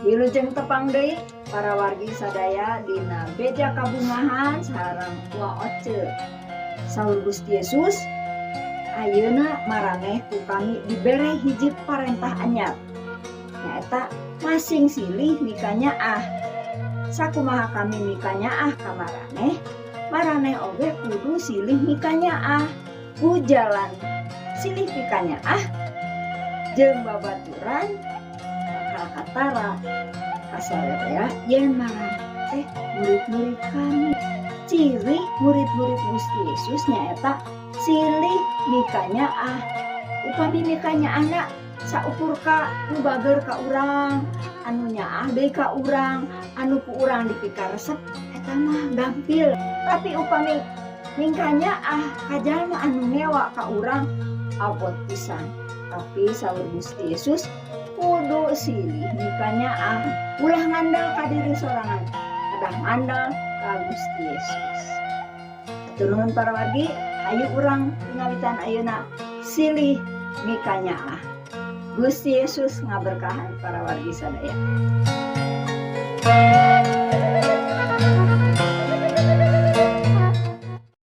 Wilujeng tepang deui para wargi sadaya dina Beja Kabungahan sareng Wa Oce. Saur Gusti Yesus, "Ayeuna maraneh ku kami dibere hiji parentah anyar, nyaeta masing silih mikanyaah. Sakumaha kami mikanyaah ka maraneh, maraneh oge kudu silih mikanyaah." Ku jalan silih pikanyaah jeung babaturan bakal katara kasarerea yen maraneh teh murid-murid kami. Ciri murid-murid Gusti Yesus nyaeta silih mikanyaah. Upami mikanyaahna saukur ka nu bager ka urang, anu nyaah deui ka urang, anu ku urang dipikaresep, eta mah gampil. Tapi upami mikanyaah ka jalma anu ngewa ka urang, abot pisan. Tapi saur Gusti Yesus, kudu silih mikanyaah. Ulah ngandel ka diri sorangan, kedah ngandel ka Gusti Yesus. Hatur nuhun para wargi, ayo urang ngawitan ayeuna silih mikanyaah. Gusti Yesus ngaberkahan para wargi sadaya.